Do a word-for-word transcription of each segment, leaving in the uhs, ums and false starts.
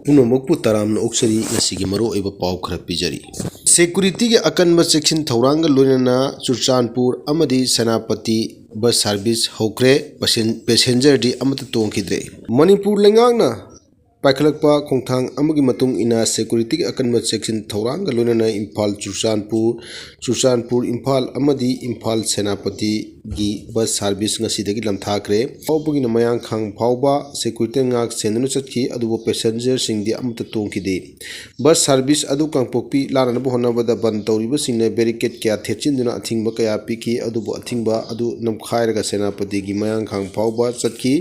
ꯄꯨꯝꯅꯃꯛꯄꯨ ꯇꯔꯥꯝꯅ ꯑꯣꯛꯆꯔꯤ꯫ ꯉꯁꯤꯒꯤ ꯃꯔꯨꯑꯣꯏꯕ ꯄꯥꯎ ꯈꯔ ꯄꯤꯖꯔꯤ꯫ ꯁꯦꯀ꯭ꯌꯨꯔꯤꯇꯤꯒꯤ ꯑꯀꯟꯕ ꯆꯦꯛꯁꯤꯟ ꯊꯧꯔꯥꯡꯒ ꯂꯣꯏꯅꯅ ꯆꯨꯔꯆꯥꯟꯄꯨꯔ ꯑꯃꯗꯤ ꯁꯦꯅꯥꯄꯇꯤ ꯕꯁ ꯁꯥꯔꯚꯤꯁ ꯍꯧꯈ꯭ꯔꯦ꯫ ꯄꯦꯁꯦꯟ-, ꯄꯦꯁꯦꯟꯖꯔꯗꯤ ꯑꯃꯠꯇ ꯇꯣꯡꯈꯤꯗ꯭ꯔꯦ꯫ ꯃꯅꯤꯄꯨꯔ ꯂꯩꯉꯥꯛꯅ ꯄꯥꯏꯈꯠꯂꯛꯄ ꯈꯣꯡꯊꯥꯡ ꯑꯃꯒꯤ ꯃꯇꯨꯡ ꯏꯟꯅ ꯁꯦꯀ꯭ꯌꯨꯔꯤꯇꯤꯒꯤ ꯑꯀꯟꯕ ꯆꯦꯛꯁꯤꯟ ꯊꯧꯔꯥꯡꯒ ꯂꯣꯏꯅꯅ ꯏꯝꯐꯥꯜ ꯆꯨꯔꯆꯥꯟꯄꯨꯔ, ꯆꯨꯔꯆꯥꯟꯄꯨꯔ ꯏꯝꯐꯥꯜ ꯑꯃꯗꯤ ꯏꯝꯐꯥꯜ ꯁꯦꯅꯥꯄꯇꯤꯒꯤ ꯕꯁ ꯁꯥꯔꯚꯤꯁ ꯉꯁꯤꯗꯒꯤ ꯂꯝꯊꯥꯈ꯭ꯔꯦ꯫ ꯐꯥꯎꯕꯒꯤꯅ ꯃꯌꯥꯡꯈꯥꯡ ꯐꯥꯎꯕ ꯁꯦꯀ꯭ꯌꯨꯔꯤꯇꯤꯅ ꯉꯥꯛ ꯁꯦꯟꯗꯨꯅ ꯆꯠꯈꯤ, ꯑꯗꯨꯕꯨ ꯄꯦꯁꯦꯟꯖꯔꯁꯤꯡꯗꯤ ꯑꯃꯠꯇ ꯇꯣꯡꯈꯤꯗꯦ꯫ ꯕꯁ ꯁꯥꯔꯚꯤꯁ ꯑꯗꯨ ꯀꯥꯡꯄꯣꯛꯄꯤ ꯂꯥꯟꯅꯅꯕ ꯍꯣꯠꯅꯕꯗ ꯕꯟ ꯇꯧꯔꯤꯕꯁꯤꯡꯅ ꯕꯦꯔꯤꯀꯦꯗ ꯀꯌꯥ ꯊꯦꯠꯆꯤꯟꯗꯨꯅ ꯑꯊꯤꯡꯕ ꯀꯌꯥ ꯄꯤꯈꯤ, ꯑꯗꯨꯕꯨ ꯑꯊꯤꯡꯕ ꯑꯗꯨ ꯅꯝꯈꯥꯏꯔꯒ ꯁꯦꯅꯥꯄꯇꯤꯒꯤ ꯃꯌꯥꯡꯈꯥꯡ ꯐꯥꯎꯕ ꯆꯠꯈꯤ꯫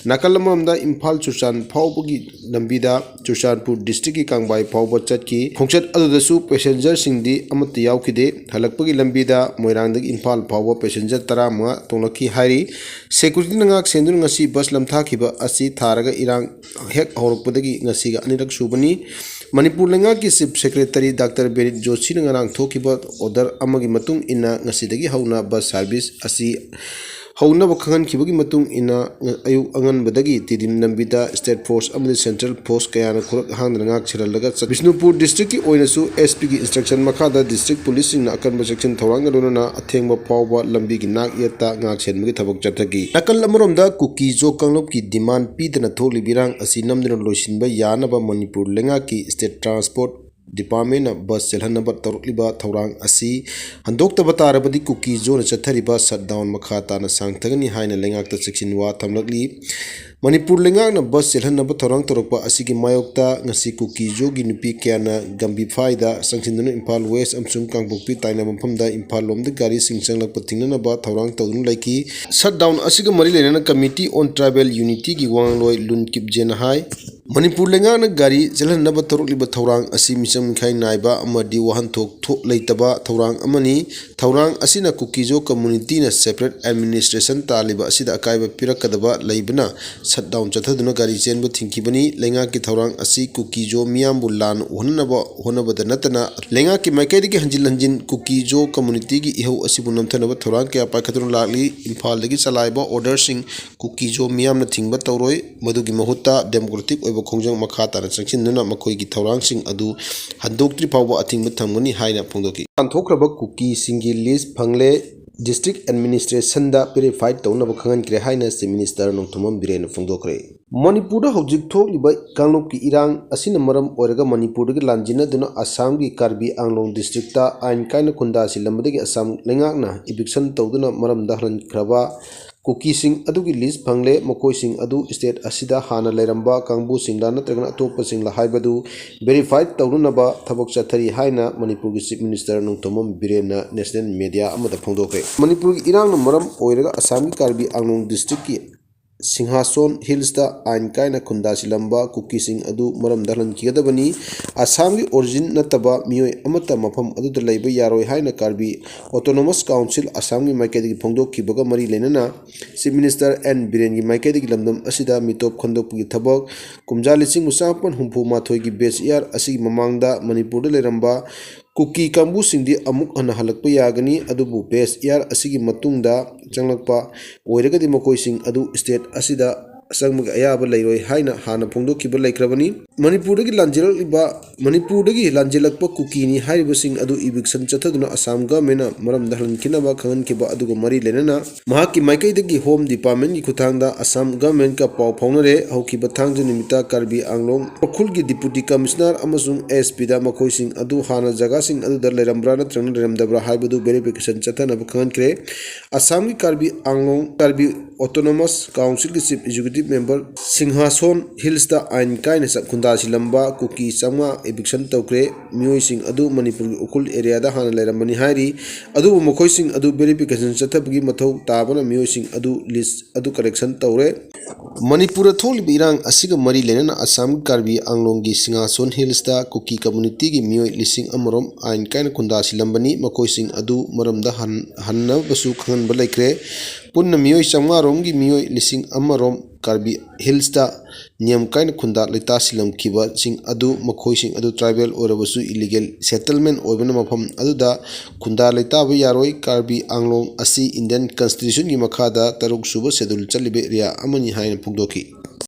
ꯅꯥꯀꯜ ꯑꯃꯔꯣꯝꯗ ꯏꯝꯐꯥꯜ ꯆꯨꯔꯆꯥꯟ ꯐꯥꯎꯕꯒꯤ ꯂꯝꯕꯤꯗ ꯆꯨꯔꯆꯥꯟꯄꯨꯔ ꯗꯤꯁꯇ꯭ꯔꯤꯛꯀꯤ ꯀꯥꯡꯕꯥꯏ ꯐꯥꯎꯕ ꯆꯠꯈꯤ꯫ ꯈꯣꯡꯆꯠ ꯑꯗꯨꯗꯁꯨ ꯄꯦꯁꯦꯟꯖꯔꯁꯤꯡꯗꯤ ꯑꯃꯠꯇ ꯌꯥꯎꯈꯤꯗꯦ꯫ ꯍꯜꯂꯛꯄꯒꯤ ꯂꯝꯕꯤꯗ ꯃꯣꯏꯔꯥꯡꯗꯒꯤ ꯏꯝꯐꯥꯜ ꯐꯥꯎꯕ ꯄꯦꯁꯦꯟꯖꯔ ꯇꯔꯥꯃꯉꯥ ꯇꯣꯡꯂꯛꯈꯤ ꯍꯥꯏꯔꯤ꯫ ꯁꯦꯀ꯭ꯌꯨꯔꯤꯇꯤꯅ ꯉꯥꯛ ꯁꯦꯟꯗꯨꯅ ꯉꯁꯤ ꯕꯁ ꯂꯝꯊꯥꯈꯤꯕ ꯑꯁꯤ ꯊꯥꯔꯒ ꯏꯔꯥꯡ ꯍꯦꯛ ꯍꯧꯔꯛꯄꯗꯒꯤ ꯉꯁꯤꯒ ꯑꯅꯤꯔꯛ ꯁꯨꯕꯅꯤ꯫ ꯃꯅꯤꯄꯨꯔ ꯂꯩꯉꯥꯛꯀꯤ ꯆꯤꯐ ꯁꯦꯀ꯭ꯔꯦꯇꯔꯤ ꯗꯥꯛꯇꯔ ꯕꯤꯔꯦꯟ ꯖꯣꯁꯤꯅ ꯉꯔꯥꯡ ꯊꯣꯛꯈꯤꯕ ꯑꯣꯔꯗꯔ ꯑꯃꯒꯤ ꯃꯇꯨꯡ ꯏꯟꯅ ꯉꯁꯤꯗꯒꯤ ꯍꯧꯅ ꯕꯁ ꯁꯥꯔꯚꯤꯁ ꯑꯁꯤ ꯍꯧꯅꯕ ꯈꯪꯍꯟꯈꯤꯕꯒꯤ ꯃꯇꯨꯡ ꯏꯟꯅ ꯑꯌꯨꯛ ꯑꯉꯟꯕꯗꯒꯤ ꯇꯤꯗꯤꯝ ꯂꯝꯕꯤꯗ ꯁ꯭ꯇꯦꯠ ꯐꯣꯔꯁ ꯑꯃꯗꯤ ꯁꯦꯟꯇ꯭ꯔꯦꯜ ꯐꯣꯔꯁ ꯀꯌꯥꯅ ꯈꯨꯔꯛ ꯍꯥꯡꯗꯅ ꯉꯥꯛ ꯁꯦꯜꯍꯜꯂꯒ ꯆꯠ-, ꯕꯤꯁꯅꯨꯄꯨꯔ ꯗꯤꯁꯇ꯭ꯔꯤꯛꯀꯤ ꯑꯣꯏꯅꯁꯨ ꯑꯦꯁ ꯄꯤꯒꯤ ꯏꯟꯁꯇ꯭ꯔꯛꯁꯟ ꯃꯈꯥꯗ ꯗꯤꯁꯇ꯭ꯔꯤꯛ ꯄꯨꯂꯤꯁꯁꯤꯡꯅ ꯑꯀꯟꯕ ꯆꯦꯛꯁꯤꯟ ꯊꯧꯔꯥꯡꯒ ꯂꯣꯏꯅꯅ ꯑꯊꯦꯡꯕ ꯐꯥꯎꯕ ꯂꯝꯕꯤꯒꯤ ꯅꯥꯛ ꯌꯦꯠꯇ ꯉꯥꯛ ꯁꯦꯟꯕꯒꯤ ꯊꯕꯛ ꯆꯠꯊꯈꯤ꯫ ꯅꯥꯀꯜ ꯑꯃꯔꯣꯝꯗ ꯀꯨꯀꯤ ꯖꯣ ꯀꯥꯡꯂꯨꯞꯀꯤ ꯗꯤꯃꯥꯟ ꯄꯤꯗꯅ ꯊꯣꯛꯂꯤꯕ ꯏꯔꯥꯡ ꯑꯁꯤ ꯅꯝꯗꯨꯅ ꯂꯣꯏꯁꯤꯟꯕ ꯌꯥꯅꯕ ꯃꯅꯤꯄꯨꯔ ꯂꯩꯉꯥꯛꯀꯤ ꯁ꯭ꯇꯦꯠ ꯇ꯭ꯔꯥꯟꯁꯄꯣꯔꯠ ꯗꯤꯄꯥꯔꯠꯃꯦꯟꯅ ꯕꯁ ꯆꯦꯜꯍꯟꯅꯕ ꯇꯧꯔꯛꯂꯤꯕ ꯊꯧꯔꯥꯡ ꯑꯁꯤ ꯍꯟꯗꯣꯛꯇꯕ ꯇꯥꯔꯕꯗꯤ ꯀꯨꯀꯤ ꯖꯣꯅ ꯆꯠꯊꯔꯤꯕ ꯁꯠ ꯗꯥꯎꯟ ꯃꯈꯥ ꯇꯥꯅ ꯁꯥꯡꯊꯒꯅꯤ ꯍꯥꯏꯅ ꯂꯩꯉꯥꯛꯇ ꯆꯦꯛꯁꯤꯟ ꯋꯥ ꯊꯝꯂꯛꯂꯤ꯫ ꯃꯅꯤꯄꯨꯔ ꯂꯩꯉꯥꯛꯅ ꯕꯁ ꯆꯦꯜꯍꯟꯅꯕ ꯊꯧꯔꯥꯡ ꯇꯧꯔꯛꯄ ꯑꯁꯤꯒꯤ ꯃꯥꯌꯣꯛꯇ ꯉꯁꯤ ꯀꯨꯀꯤ ꯖꯣꯒꯤ ꯅꯨꯄꯤ ꯀꯌꯥꯅ ꯒꯝꯚꯤꯐꯥꯏꯗ ꯆꯪꯁꯤꯟꯗꯨꯅ ꯏꯝꯐꯥꯜ ꯋꯦꯁ ꯑꯃꯁꯨꯡ ꯀꯥꯡꯄꯣꯛꯄꯤ ꯇꯥꯏꯅꯕ ꯃꯐꯝꯗ ꯏꯝꯐꯥꯜ ꯂꯣꯝꯗ ꯒꯥꯔꯤꯁꯤꯡ ꯆꯪꯂꯛꯄ ꯊꯤꯡꯅꯅꯕ ꯊꯧꯔꯥꯡ ꯇꯧꯗꯨꯅ ꯂꯩꯈꯤ꯫ ꯁꯠ ꯗꯥꯎꯟ ꯑꯁꯤꯒ ꯃꯔꯤ ꯂꯩꯅꯅ ꯀꯃꯤꯇꯤ ꯑꯣꯟ ꯇ꯭ꯔꯥꯏꯕꯦꯜ ꯌꯨꯅꯤꯇꯤꯒꯤ ꯋꯥ ꯉꯥꯡꯂꯣꯏ ꯂꯨꯟ ꯀꯤꯞꯖꯦꯅ ꯍꯥꯏ, ꯃꯅꯤꯄꯨꯔ ꯂꯩꯉꯥꯛꯅ ꯒꯥꯔꯤ ꯆꯦꯜꯍꯟꯅꯕ ꯇꯧꯔꯛꯂꯤꯕ ꯊꯧꯔꯥꯡ ꯑꯁꯤ ꯃꯤꯆꯪ ꯃꯤꯈꯥꯏ ꯅꯥꯏꯕ ꯑꯃꯗꯤ ꯋꯥꯍꯟꯊꯣꯛ ꯊꯣꯛ ꯂꯩꯇꯕ ꯊꯧꯔꯥꯡ ꯑꯃꯅꯤ꯫ ꯊꯧꯔꯥꯡ ꯑꯁꯤꯅ ꯀꯨꯀꯤꯖꯣ ꯀꯝꯃꯨꯅꯤꯇꯤꯅ ꯁꯦꯄꯔꯦꯠ ꯑꯦꯗꯃꯤꯅꯤꯁꯇ꯭ꯔꯦꯁꯟ ꯇꯥꯜꯂꯤꯕ ꯑꯁꯤꯗ ꯑꯀꯥꯏꯕ ꯄꯤꯔꯛꯀꯗꯕ ꯂꯩꯕꯅ ꯁꯠ ꯗꯥꯎꯟ ꯆꯠꯊꯗꯨꯅ ꯒꯥꯔꯤ ꯆꯦꯟꯕ ꯊꯤꯡꯈꯤꯕꯅꯤ꯫ ꯂꯩꯉꯥꯛꯀꯤ ꯊꯧꯔꯥꯡ ꯑꯁꯤ ꯀꯨꯀꯤꯖꯣ ꯃꯤꯌꯥꯝꯕꯨ ꯂꯥꯟꯅ ꯎꯍꯟꯅꯕ ꯍꯣꯠꯅꯕꯗ ꯅꯠꯇꯅ ꯂꯩꯉꯥꯛꯀꯤ ꯃꯥꯏꯀꯩꯗꯒꯤ ꯍꯟꯖꯤꯟ ꯍꯟꯖꯤꯟ ꯀꯨꯀꯤꯖꯣ ꯀꯝꯃꯨꯅꯤꯇꯤꯒꯤ ꯏꯍꯧ ꯑꯁꯤꯕꯨ ꯅꯝꯊꯅꯕ ꯊꯧꯔꯥꯡ ꯀꯌꯥ ꯄꯥꯏꯈꯠꯇꯨꯅ ꯂꯥꯛꯂꯤ꯫ ꯏꯝꯐꯥꯜꯗꯒꯤ ꯆꯂꯥꯏꯕ ꯑꯣꯔꯗꯔꯁꯤꯡ ꯀꯨꯀꯤꯖꯣ ꯃꯤꯌꯥꯝꯅ ꯊꯤꯡꯕ ꯇꯧꯔꯣꯏ꯫ ꯃꯗꯨꯒꯤ ꯃꯍꯨꯠꯇ ꯗꯦꯃꯣꯀ꯭ꯔꯦꯇꯤꯛ ꯑꯣꯏꯕ ꯈꯣꯡꯖꯪ ꯃꯈꯥ ꯇꯥꯅ ꯆꯪꯁꯤꯟꯗꯨꯅ ꯃꯈꯣꯏꯒꯤ ꯊꯧꯔꯥꯡꯁꯤꯡ ꯑꯗꯨ ꯍꯟꯗꯣꯛꯇ꯭ꯔꯤ ꯐꯥꯎꯕ ꯑꯊꯤꯡꯕ ꯊꯝꯒꯅꯤ ꯍꯥꯏꯅ ꯐꯣꯡꯗꯣꯛꯈꯤ꯫ ꯇꯥꯟꯊꯣꯛꯈ꯭ꯔꯕ ꯀꯨꯀꯤꯁꯤꯡꯒꯤ ꯂꯤꯁ ꯐꯪꯂꯦ꯫ ꯗꯤꯁꯇ꯭ꯔꯤꯛ ꯑꯦꯗꯃꯤꯅꯤꯁꯇ꯭ꯔꯦꯁꯟꯗ ꯚꯦꯔꯤꯐꯥꯏ ꯇꯧꯅꯕ ꯈꯪꯍꯟꯈ꯭ꯔꯦ ꯍꯥꯏꯅ ꯆꯤꯐ ꯃꯤꯅꯤꯁꯇꯔ ꯅꯣꯡꯊꯣꯝꯕꯝ ꯕꯤꯔꯦꯟꯅ ꯐꯣꯡꯗꯣꯛꯈ꯭ꯔꯦ꯫ ꯃꯅꯤꯄꯨꯔꯗ ꯍꯧꯖꯤꯛ ꯊꯣꯛꯂꯤꯕ ꯀꯥꯡꯂꯨꯞꯀꯤ ꯏꯔꯥꯡ ꯑꯁꯤꯅ ꯃꯔꯝ ꯑꯣꯏꯔꯒ ꯃꯅꯤꯄꯨꯔꯗꯒꯤ ꯂꯥꯟꯖꯤꯟꯅꯗꯨꯅ ꯑꯁꯥꯝꯒꯤ ꯀꯥꯔꯕꯤ ꯑꯥꯡꯂꯣꯡ ꯗꯤꯁꯇ꯭ꯔꯤꯛꯇ ꯑꯥꯏꯟ ꯀꯥꯏꯅ ꯈꯨꯟꯗꯥ ꯁꯤꯜꯂꯝꯕꯗꯒꯤ ꯑꯁꯥꯝ ꯂꯩꯉꯥꯛꯅ ꯏꯚꯤꯛꯁꯟ ꯇꯧꯗꯨꯅ ꯃꯔꯝꯗ ꯍꯜꯍꯟꯈ꯭ꯔꯕ ꯀꯨꯀꯤꯁꯤꯡ ꯑꯗꯨꯒꯤ ꯂꯤꯁ ꯐꯪꯂꯦ꯫ ꯃꯈꯣꯏꯁꯤꯡ ꯑꯗꯨ ꯁ꯭ꯇꯦꯠ ꯑꯁꯤꯗ ꯍꯥꯟꯅ ꯂꯩꯔꯝꯕ ꯀꯥꯡꯕꯨꯁꯤꯡꯂ ꯅꯠꯇ꯭ꯔꯒꯅ ꯑꯇꯣꯞꯄꯁꯤꯡꯂ ꯍꯥꯏꯕꯗꯨ ꯚꯦꯔꯤꯐꯥꯏ ꯇꯧꯅꯅꯕ ꯊꯕꯛ ꯆꯠꯊꯔꯤ ꯍꯥꯏꯅ ꯃꯅꯤꯄꯨꯔꯒꯤ ꯆꯤꯐ ꯃꯤꯅꯤꯁꯇꯔ ꯅꯣꯡꯊꯣꯝꯕꯝ ꯕꯤꯔꯦꯟꯅ ꯅꯦꯁꯅꯦꯜ ꯃꯦꯗꯤꯌꯥ ꯑꯃꯗ ꯐꯣꯡꯗꯣꯛꯈ꯭ꯔꯦ꯫ ꯃꯅꯤꯄꯨꯔꯒꯤ ꯏꯔꯥꯡꯅ ꯃꯔꯝ ꯑꯣꯏꯔꯒ ꯑꯁꯥꯝꯒꯤ ꯀꯥꯔꯕꯤ ꯑꯥꯡꯂꯣꯡ ꯗꯤꯁꯇ꯭ꯔꯤꯛꯀꯤ ꯁꯤꯡꯍꯥꯁꯣꯟ ꯍꯤꯜꯁꯇ ꯑꯥꯏꯟ ꯀꯥꯏꯅ ꯈꯨꯟꯗꯥꯁꯤꯜꯂꯝꯕ ꯀꯨꯀꯤꯁꯤꯡ ꯑꯗꯨ ꯃꯔꯝꯗ ꯍꯜꯍꯟꯈꯤꯒꯗꯕꯅꯤ꯫ ꯑꯁꯥꯝꯒꯤ ꯑꯣꯔꯤꯖꯤꯟ ꯅꯠꯇꯕ ꯃꯤꯑꯣꯏ ꯑꯃꯠꯇ ꯃꯐꯝ ꯑꯗꯨꯗ ꯂꯩꯕ ꯌꯥꯔꯣꯏ ꯍꯥꯏꯅ ꯀꯥꯔꯕꯤ ꯑꯣꯇꯣꯅꯣꯃꯁ ꯀꯥꯎꯟꯁꯤꯜ ꯑꯁꯥꯝꯒꯤ ꯃꯥꯏꯀꯩꯗꯒꯤ ꯐꯣꯡꯗꯣꯛꯈꯤꯕꯒ ꯃꯔꯤ ꯂꯩꯅꯅ ꯆꯤꯐ ꯃꯤꯅꯤꯁꯇꯔ ꯑꯦꯟ ꯕꯤꯔꯦꯟꯒꯤ ꯃꯥꯏꯀꯩꯗꯒꯤ ꯂꯝꯗꯝ ꯑꯁꯤꯗ ꯃꯤꯇꯣꯞ ꯈꯟꯗꯣꯛꯄꯒꯤ ꯊꯕꯛ ꯀꯨꯝꯖꯥ ꯂꯤꯁꯤꯡ ꯃꯆꯥꯃꯥꯄꯟ ꯍꯨꯝꯐꯨ ꯃꯥꯊꯣꯏꯒꯤ ꯕꯦꯁ ꯏꯌꯥꯔ ꯑꯁꯤꯒꯤ ꯃꯃꯥꯡꯗ ꯃꯅꯤꯄꯨꯔꯗ ꯂꯩꯔꯝꯕ ꯀꯨꯀꯤ ꯀꯥꯡꯕꯨꯁꯤꯡꯗꯤ ꯑꯃꯨꯛ ꯍꯟꯅ ꯍꯜꯂꯛꯄ ꯌꯥꯒꯅꯤ, ꯑꯗꯨꯕꯨ ꯕꯦꯁ ꯏꯌꯥꯔ ꯑꯁꯤꯒꯤ ꯃꯇꯨꯡꯗ ꯆꯪꯂꯛꯄ ꯑꯣꯏꯔꯒꯗꯤ ꯃꯈꯣꯏꯁꯤꯡ ꯑꯗꯨ ꯁ꯭ꯇꯦꯠ ꯑꯁꯤꯗ ꯆꯪꯕꯒꯤ ꯑꯌꯥꯕ ꯂꯩꯔꯣꯏ ꯍꯥꯏꯅ ꯍꯥꯟꯅ ꯐꯣꯡꯗꯣꯛꯈꯤꯕ ꯂꯩꯈ꯭ꯔꯕꯅꯤ꯫ ꯃꯅꯤꯄꯨꯔꯗꯒꯤ ꯂꯥꯟꯖꯦꯜꯂꯛꯂꯤꯕ, ꯃꯅꯤꯄꯨꯔꯗꯒꯤ ꯂꯥꯟꯖꯦꯜꯂꯛꯄ ꯀꯨꯀꯤꯅꯤ ꯍꯥꯏꯔꯤꯕꯁꯤꯡ ꯑꯗꯨ ꯏꯚꯤꯛꯁꯟ ꯆꯠꯊꯗꯨꯅ ꯑꯁꯥꯝ ꯒꯚꯔꯟꯃꯦꯟꯠꯅ ꯃꯔꯝꯗ ꯍꯜꯍꯟꯈꯤꯅꯕ ꯈꯪꯍꯟꯈꯤꯕ ꯑꯗꯨꯒ ꯃꯔꯤ ꯂꯩꯅꯅ ꯃꯍꯥꯛꯀꯤ ꯃꯥꯏꯀꯩꯗꯒꯤ ꯍꯣꯝ ꯗꯤꯄꯥꯔꯠꯃꯦꯟꯠꯀꯤ ꯈꯨꯠꯊꯥꯡꯗ ꯑꯁꯥꯝ ꯒꯚꯔꯟꯃꯦꯟꯠꯀ ꯄꯥꯎ ꯐꯥꯎꯅꯔꯦ꯫ ꯍꯧꯈꯤꯕ ꯊꯥꯡꯖ ꯅꯨꯃꯤꯠꯇ ꯀꯥꯔꯕꯤ ꯑꯥꯡꯂꯣꯡ ꯎꯈ꯭ꯔꯨꯜꯒꯤ ꯗꯤꯄꯨꯇꯤ ꯀꯃꯤꯁꯅꯔ ꯑꯃꯁꯨꯡ ꯑꯦꯁ ꯄꯤꯗ ꯃꯈꯣꯏꯁꯤꯡ ꯑꯗꯨ ꯍꯥꯟꯅ ꯖꯒꯥꯁꯤꯡ ꯑꯗꯨꯗ ꯂꯩꯔꯝꯕ꯭ꯔꯥ ꯅꯠꯇ꯭ꯔꯒꯅ ꯂꯩꯔꯝꯗꯕ꯭ꯔꯥ ꯍꯥꯏꯕꯗꯨ ꯚꯦꯔꯤꯐꯤꯀꯦꯁꯟ ꯆꯠꯊꯅꯕ ꯈꯪꯍꯟꯈ꯭ꯔꯦ꯫ ꯑꯁꯥꯝꯒꯤ ꯀꯥꯔꯕꯤ ꯑꯥꯡꯂꯣꯡ, ꯀꯥꯔꯕꯤ ꯑꯣꯇꯣꯅꯣꯃꯁ ꯀꯥꯎꯟꯁꯤꯜꯒꯤ ꯆꯤꯐ ꯑꯦꯛꯖꯤꯀ꯭ꯌꯨꯇꯤꯚ ꯃꯦꯝꯕꯔ ꯁꯤꯡꯍꯥꯁꯣꯟ ꯍꯤꯜꯁꯇ ꯑꯥꯏꯟ ꯀꯥꯏꯅ ꯆ-, ꯈꯨꯟꯗꯥꯁꯤꯜꯂꯝꯕ ꯀꯨꯀꯤ ꯆꯥꯝꯃꯉꯥ ꯏꯚꯤꯛꯁꯟ ꯇꯧꯈ꯭ꯔꯦ꯫ ꯃꯤꯑꯣꯏꯁꯤꯡ ꯑꯗꯨ ꯃꯅꯤꯄꯨꯔꯒꯤ ꯎꯈ꯭ꯔꯨꯜ ꯑꯦꯔꯤꯌꯥꯗ ꯍꯥꯟꯅ ꯂꯩꯔꯝꯕꯅꯤ ꯍꯥꯏꯔꯤ꯫ ꯑꯗꯨꯕꯨ ꯃꯈꯣꯏꯁꯤꯡ ꯑꯗꯨ ꯚꯦꯔꯤꯐꯤꯀꯦꯁꯟ ꯆꯠꯊꯕꯒꯤ ꯃꯊꯧ ꯇꯥꯕꯅ ꯃꯤꯑꯣꯏꯁꯤꯡ ꯑꯗꯨ ꯂꯤꯁ ꯑꯗꯨ ꯀꯔꯦꯛꯁꯟ ꯇꯧꯔꯦ꯫ ꯃꯅꯤꯄꯨꯔꯗ ꯊꯣꯛꯂꯤꯕ ꯏꯔꯥꯡ ꯑꯁꯤꯒ ꯃꯔꯤ ꯂꯩꯅꯅ ꯑꯁꯥꯝꯒꯤ ꯀꯥꯔꯕꯤ ꯑꯥꯡꯂꯣꯡꯒꯤ ꯁꯤꯡꯍꯥꯁꯣꯟ ꯍꯤꯜꯁꯇ ꯀꯨꯀꯤ ꯀꯝꯃ꯭ꯌꯨꯅꯤꯇꯤꯒꯤ ꯃꯤꯑꯣꯏ ꯂꯤꯁꯤꯡ ꯑꯃꯔꯣꯝ ꯑꯥꯏꯟ ꯀꯥꯏꯅ ꯈꯨꯟꯗꯥꯁꯤꯜꯂꯝꯕꯅꯤ꯫ ꯃꯈꯣꯏꯁꯤꯡ ꯑꯗꯨ ꯃꯔꯝꯗ ꯍꯟ-, ꯍꯟꯅꯕꯁꯨ ꯈꯪꯍꯟꯕ ꯂꯩꯈ꯭ꯔꯦ꯫ ꯄꯨꯟꯅ ꯃꯤꯑꯣꯏ ꯆꯥꯝꯃꯉꯥ ꯔꯣꯝꯒꯤ ꯃꯤꯑꯣꯏ ꯂꯤꯁꯤꯡ ꯑꯃ ꯔꯣꯝ ꯀꯥꯔꯕꯤ ꯍꯤꯜꯁꯇ ꯅꯤꯌꯝ ꯀꯥꯏꯅ ꯈꯨꯟꯗꯥ ꯂꯩꯇꯥꯁꯤꯜꯂꯝꯈꯤꯕꯁꯤꯡ ꯑꯗꯨ, ꯃꯈꯣꯏꯁꯤꯡ ꯑꯗꯨ ꯇ꯭ꯔꯥꯏꯕꯦꯜ ꯑꯣꯏꯔꯕꯁꯨ ꯏꯂꯤꯒꯦꯜ ꯁꯦꯇꯜꯃꯦꯟ ꯑꯣꯏꯕꯅ ꯃꯐꯝ ꯑꯗꯨꯗ ꯈꯨꯟꯗꯥ ꯂꯩꯇꯥꯕ ꯌꯥꯔꯣꯏ꯫ ꯀꯥꯔꯕꯤ ꯑꯥꯡꯂꯣꯡ ꯑꯁꯤ ꯏꯟꯗꯤꯌꯟ ꯀꯟꯁꯇꯤꯇ꯭ꯌꯨꯁꯟꯒꯤ ꯃꯈꯥꯗ ꯇꯔꯨꯛ ꯁꯨꯕ ꯁꯦꯗꯨꯜ ꯆꯠꯂꯤꯕ ꯑꯦꯔꯤꯌꯥ ꯑꯃꯅꯤ ꯍꯥꯏꯅ ꯐꯣꯡꯗꯣꯛꯈꯤ꯫